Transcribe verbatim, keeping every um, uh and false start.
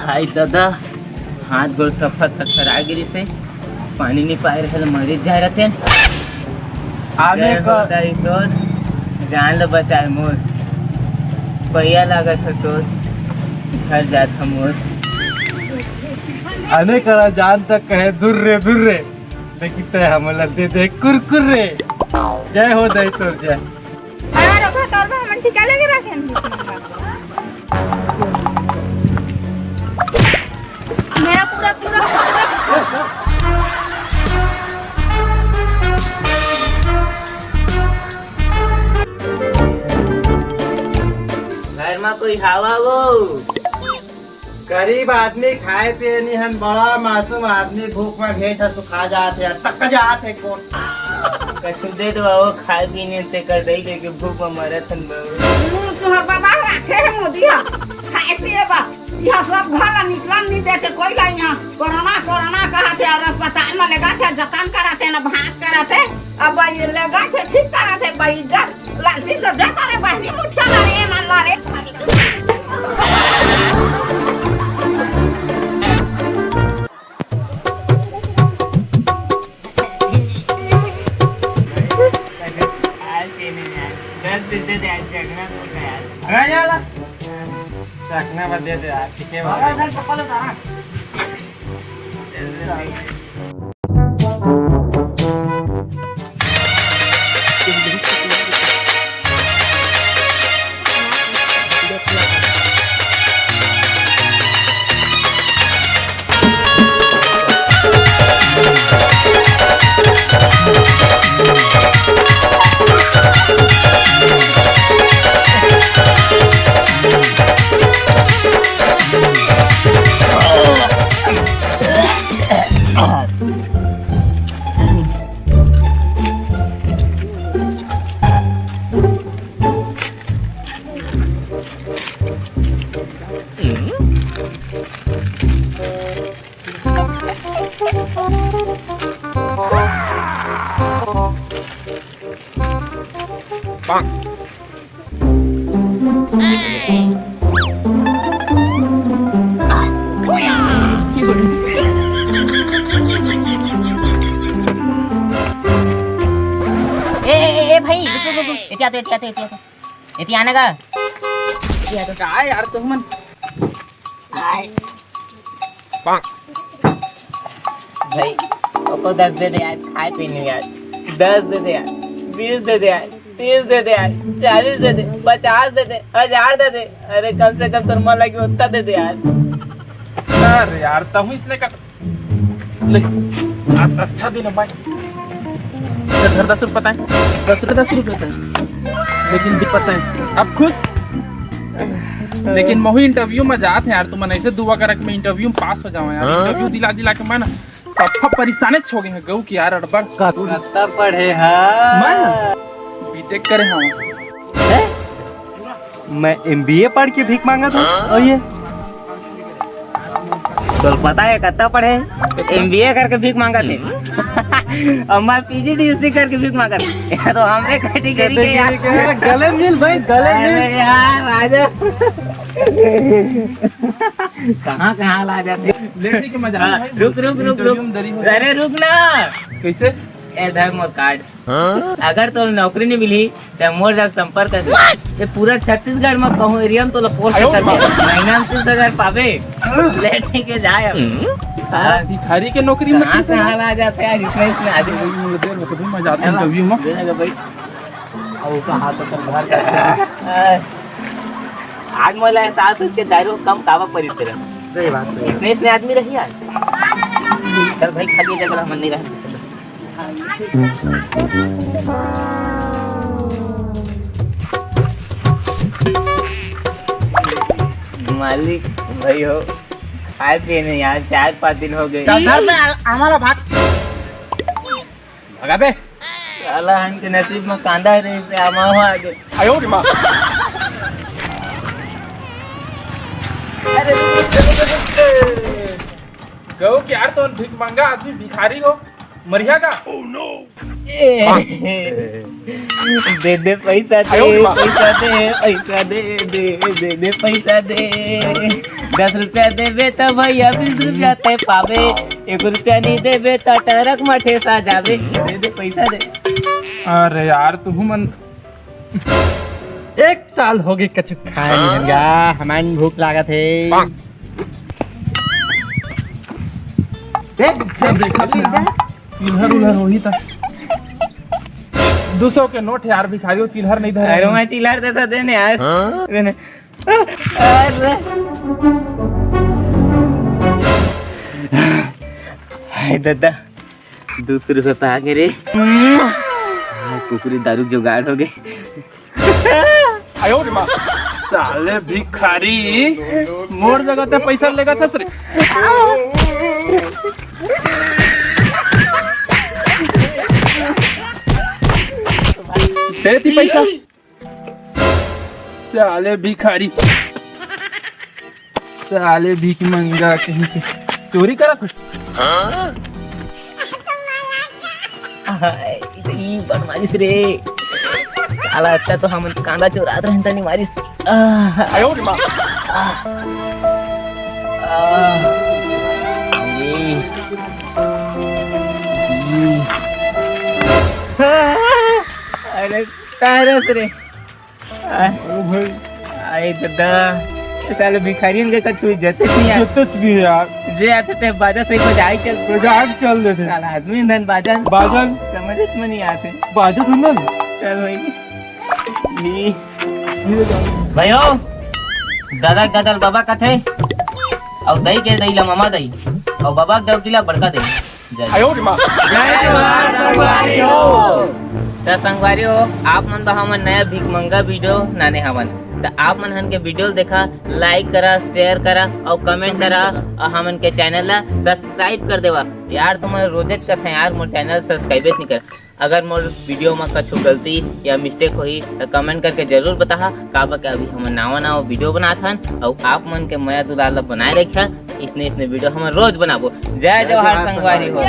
हाय दादा, हाथ गोड़ सफा थरथरा गिरिस हे, पानी नइ पाए रहे ल मरिच जाए रथे। आने जय हो कर दाई तोर, जान ल बचाए मोर, पइया लागत ह तोर, घर जात ह मोर। आने करा जान तक कहे दूर रे दूर रे, लेकिन तय हमला दे दे कुरकुर रे। जय हो दाई तोर जय। अरे रुको, तोर बा हमन टीका लेके रखे हैं। मेरा पूरा, पूरा, पूरा। घर मा कोई हवा वो? गरीब आदमी खाए पिए नहीं हन, बड़ा मासूम आदमी भूख में भेष ह सुखा जात हे, तक जात हे कोन। कछु दे दो वो खाए पीने ते कर दई लेके भूख में मरत हन बाबू। हम्म, तुम्हार बाबा राखे है मोदी हा, खाए पिए बा। यह सब घर ला निकलन नहीं देते कोई ला यहाँ। कोरोना, कोरोना कहा थे और अस्पताल में लेगा थे, जतन करा थे, ना भाग करा थे। अब ये लेगा थे, ठीक करा थे, भाई इज्जत। लालची से दे तारे बहनी मुठिया ला रे, ना ला रे। दस दे दे यार, चखना तो है यार। अरे यार, चखना मत दे दे यार, ठीक है भाई। ए, ए, ए, ए, भाई, रुक, रुक, रुक, रुक। एती आ तो, एती आ तो, एती आ तो। एती आने का? एती आ तो। का यार, तुम मन? भाई, ओको दस दे दे यार, खाए पीने यार। दस दे दे यार, बीस दे दे यार, तीस दे दे यार, चालीस दे दे, पचास दे दे, हजार दे दे। अरे, कम से कम तोर मन लगी उतना दे दे यार। अरे यार, तहु इसने का ले, आज अच्छा दिन है भाई। इधर दस रुपये पता है, दस रुपये, दस रुपये पता है, लेकिन भी पता है। अब खुश? लेकिन महू इंटरव्यू में जात है यार, तुमन ऐसे दुआ करक मैं इंटरव्यू में पास हो जाऊँ यार। हाँ? इंटरव्यू दिला दिला के मैं ना सफा परेशाने हो गए हैं गऊ की यार, अड़बड़। कत्ता पढ़े है? मैं बीटेक करे हूँ। हैं? मैं एमबीए पढ़ के भीख मांगत हूँ। और ये? तोला पता है कत्ता पढ़े? एमबीए करके भीख मांगत है। और मैं पीजीडी हिस्ट्री करके भीख मांगत है। ये तो हमरे कैटेगरी के यार। कैटेगरी के गले मिल भाई, गले मिल। अरे यार, राजा। कहाँ, कहाँ ला जाते? लेने के मजा हाँ, भाई। रुक, रुक, रुक, रुक। इंटरव्यू में देरी हो जाए। अरे रुक ना। कैसे? ए, धर मोर कार्ड। हाँ? अगर तोला नौकरी नहीं मिली, त मोर जग संपर्क कर दे। ये पूरा छत्तीसगढ़ में कहूँ एरिया में तोला पोस्ट कर दे। महीना में तीस हजार पाबे। ले ठीक है, जाए अब। हाँ। भिखारी के नौकरी में कहाँ तीस हजार? कहाँ आ जाते हैं यार, इतने, इतने आदमी। वही मुझे देर में तो भी मजा आता है इंटरव्यू में। दे देगा भाई। अब उसका हाथ पकड़ बाहर कर। हाँ। आज मोला एहसास होइस के दारू कम काबर परिस तेला। सही बात है। इसने, इसने आदमी रही आज। चल भाई, खाली जगह हमन नहीं रह सकते। मालिक भाई हो, खाए पिए नहीं यार, चार पाँच दिन हो गए। चल घर में आ-, हमारा भाग। भगा बे। साला हमके नसीब में कांदा रही से आमा हुआ आगे। आयो रे माँ। अरे रुक, रुक, रुक, रुक, रुक। गऊ के यार, तो भिखमंगा आदमी भिखारी हो, मरिया का? ए, दे दे पैसा दे, आयो रे माँ। पैसा दे, पैसा दे, दे, दे दे पैसा दे। दस रुपया देबे त भैया बीस रुपया ते पावे। एक रुपया नहीं देबे त ट्रक म ठेसा जाबे। दे दे पैसा दे। अरे यार, तू मन एक साल हो गए कछु खाए नहीं हन गा, हमन भूख लागत हे। देख, देख, देख, देख। चिल्हर उल्हर होही त। दू सौ के नोट यार, भिखारी हो, चिल्हर नहीं धरे। अरे मैं चिल्हर देता देने यार। हाँ? देने। अरे। हाय दादा, दू सौ रुपया पा गे रे। हाय, कुकुरी दारू जुगाड़ हो गए। आयो रे माँ। साले भिखारी, मोर जगह ते पैसा लेगा था रे। दे दी पैसा। साले भिखारी, साले भीख मंगा कहीं के चोरी करत हो। हाय, ई बड़ मारिस रे। साला, अच्छा तो हम कांदा चोरात रहन तनी मारिस। आह। आयो रे माँ। आह। आह। ई। ई। अरे, तारस रे। आह। अरे भाई। आए दादा, साले भिखारियन के कछु इज्जत नहीं यार। इज्जत भी है यार। जे आथे ते बाजा सही बजाए चल। बजाए चल देथे। साला आदमी धन बाजा। बाजा। समझ में नहीं आते। बाजा सुन ना। चल भाई। नी। भाइयों, दादा के दादा ल बाबा कथे, अउ दई के दई ला ममा दई, अउ बाबा के डौकी ला बड़का दई। जय। आयो रे माँ। जय जोहार संगवारी हो। त संगवारी हो, आप मन बर हमन नया भिखमंगा video लाने हवन। त आप मन हन के video ल देखा, like करा, share करा अउ comment करा अउ हमन के channel ला subscribe कर देवा। यार, तुमन रोजेच कथे यार, मोर channel subscribe नहीं कर। अगर मोर video म कछु गलती या mistake होही त comment करके जरूर बताहा, काबर के अभी हमन नावा नावा video बनात हन अउ आप मन के मया दुलार ला बनाए रखिहा। इसने इसने video हमन रोज बनाबो। जय जोहार संगवारी हो।